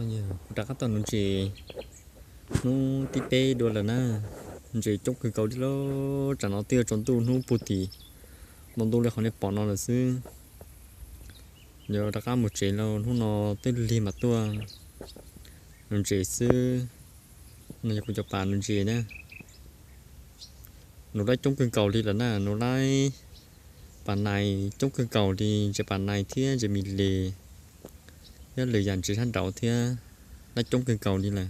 Kuv rov qab tau nuv ntses hnub thib peb dua lawm na. Ntses coob kawg nkaus li lawm. Tsam no twb yuav tsaus ntuj, hnub puag tim npoo ntuj li qhov nej pom no lawm xwb. Yuav rov qab mus tsev lawm, hnub no twb lig mas tuaj nuv ntses xwb. No yog kuv cov pas nuv ntses na. Nuv laib coob kawg nkaus li lawm na, nuv laib pas nais coob kawg nkaus li, ntses pas nais thiab ntses mis les thiab lwm yam ntses sab nraud thiab, laib coob kawg nkaus li lawm.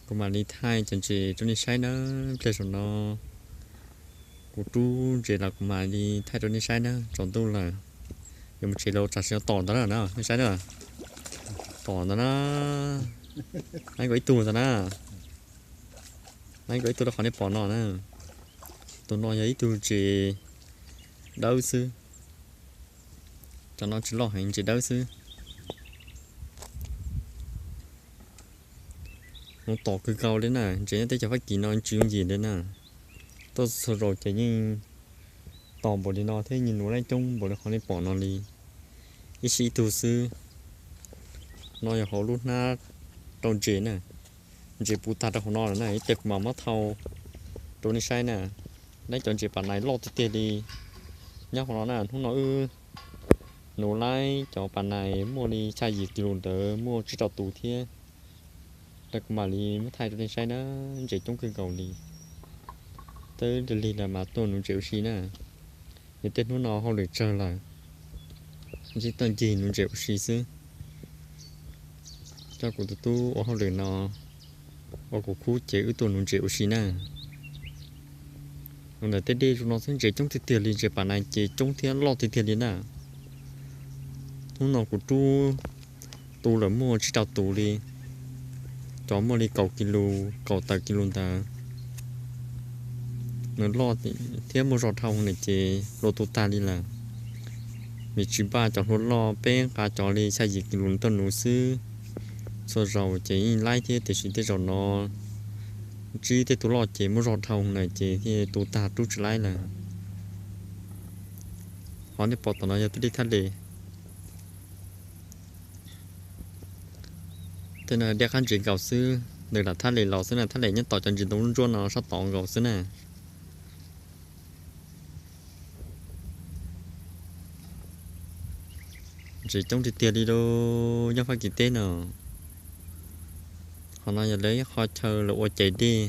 Kuv mam li thaij cov ntses rau nej saib na. Pliag zaum no kuv rub ntses los kuv mam li thaij rau nej saib na. Tsaus ntuj lawm, yuav mus tsev lawm, tsam sim no tom ntawd na, nej saib na. Tom ntawd na, laib nkaus ib tug ntawd na. Laib nkaus ib tug rau qhov nej pom no na. Tus no yog ib tug ntses dawb xwb. Cov no tsis loj heev, ntses dawb xwb. Nuv tom kawg nkaus li na, ntses nyob teb chaws Fab Kis no tsis yooj yim li na. Tuaj txhua zaus ces yeej tom npaum li no thiab, yeej nuv laib coob npaum li qhov nej pom no li. Ib sij ib tug xwb. No yog hauv lub hnab rau ntses na. Ntses puv tag rau hauv no lawm na, ib pliag kuv mam muab thau rau nej saib na. Laib cov ntses pas nais loj tiag tiag li nyob hauv no na. Hnub no wb nuv laib cov pas nais muaj li xya yim kis lus ntawd, muaj tsib rau tus thiab. Kuv mam li muab thaij rau nej saib na, ntses coob kawg nkaus li. Twb lig lig lawm mas tuaj nuv ntses ua si na. Yog tej hnub no hauj lwm tsawg lawm, ntsib tuaj ncig nuv ntses ua si xwb. Coj kuv tus tub ua hauj lwm no ua kuv khub ces wb tuaj nuv ntses ua si na. Nuv ntawm tej dej zoo no xwb, ntses coob tiag tiag li, ntses pas nais ces coob thiab loj tiag tiag li na. Hnub no kuv rub tu lawm muaj tsib rau tus li, cov muaj li kaum kis lus, kaum tawm kis lus ntawd. Nws loj thiab muaj zog dhau na ces hlua tu tag li lawm. Vim tsis npaj cov hlua loj, peb nqa cov li xya yim kis lus tuaj nuv xwb. Txhua zaus ces yeej laib thiab, tiam sis tej zaum no ntsib tej tug loj ces muaj zog dhau na ces thiaj tu tag rub tsis laib lawm. Qhov nej pom tom no yog tej dej thaj les. Tej no dej qab ntses nkaus xwb, nws lam thaj les los xwb na, thaj les nyob tom cov ntsis ntoo ntsuab no sab tod nkaus xwb na. Ntses coob tiag tiag li lauj, nyob Fab Kis teb no. Qhov no yog lawv ib qho chaw lawv ua cais dej,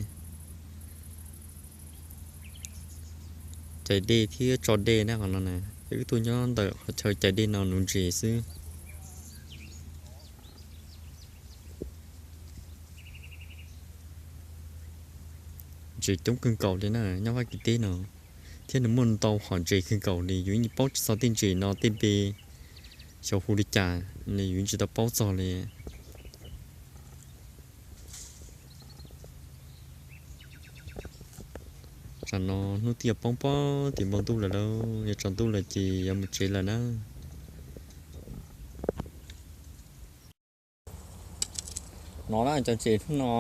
cais dej thiab tso dej na qhov no na. Wb tuaj nyob ntawm qhov chaw cais dej no nuv ntses xwb. Ntses coob kawg nkaus li na nyob Fab Kis teb no, thiab nws muaj ntau hom ntses kawg nkaus li. Yus yeej paub tsis txog tej ntses no tej npe xyov hu li cas li, yus tsis tau paub txog li. Tsam no hnub twb yuav poob pob tim npoo ntuj lawm lauj, yuav tsaus ntuj lawm ces yuav mus tsev lawm na. No na cov ntses hnub no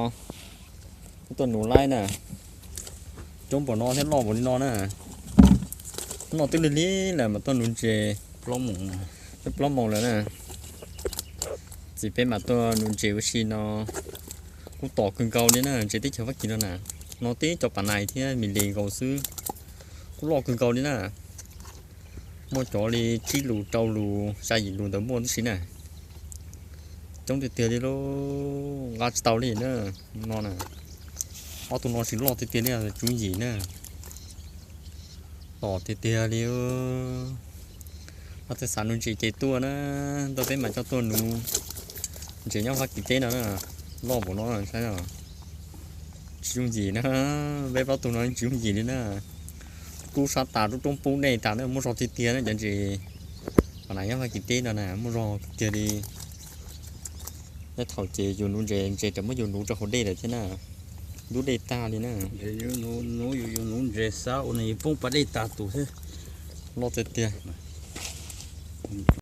tuaj nuv laib na, coob npaum no thiab loj npaum li no na. Hnub no twb lig lig lawm mas tuaj nuv ntses, twb plaub moos lawm na. Txiv peb mas tuaj nuv ntses ua si no, kuj tom kawg nkaus li na, ntses teb chaws Fab Kis no na. No tib cov pas nais thiab mis lis nkaus xwb, kuj loj kawg nkaus li na. Muaj cov li tsib lus rau lus xya yim lus ntawd muaj tib si na. Coob tiag tiag li lauj, nqa tsis tau li na. No na, ob tug no tsis loj tiag tiag li, tsis yooj yim na. Tom tiag tiag li. Leej twg xav nuv ntses ces tuaj na, tuaj peb mam coj tuaj nuv. Ntses nyob Fab Kis teb no na, loj npaum no saib, tsis yooj yim na. Peb plaub tug no tsis yooj yim li na. Rub sab tas rub roob pub dej tas na, muaj zog tiag tiag na cov ntses. Qhov na nyob Fab Kis teb no na muaj zog tiag li. Tej thaum ces yus nuv ntses, ntses ras muab yus nuv rau hauv dej lawm thiab na. Ntub dej tag li na. Nuv, yus nuv ntses xav ua nws poob pas dej tag tus thiab. Loj tiag tiag.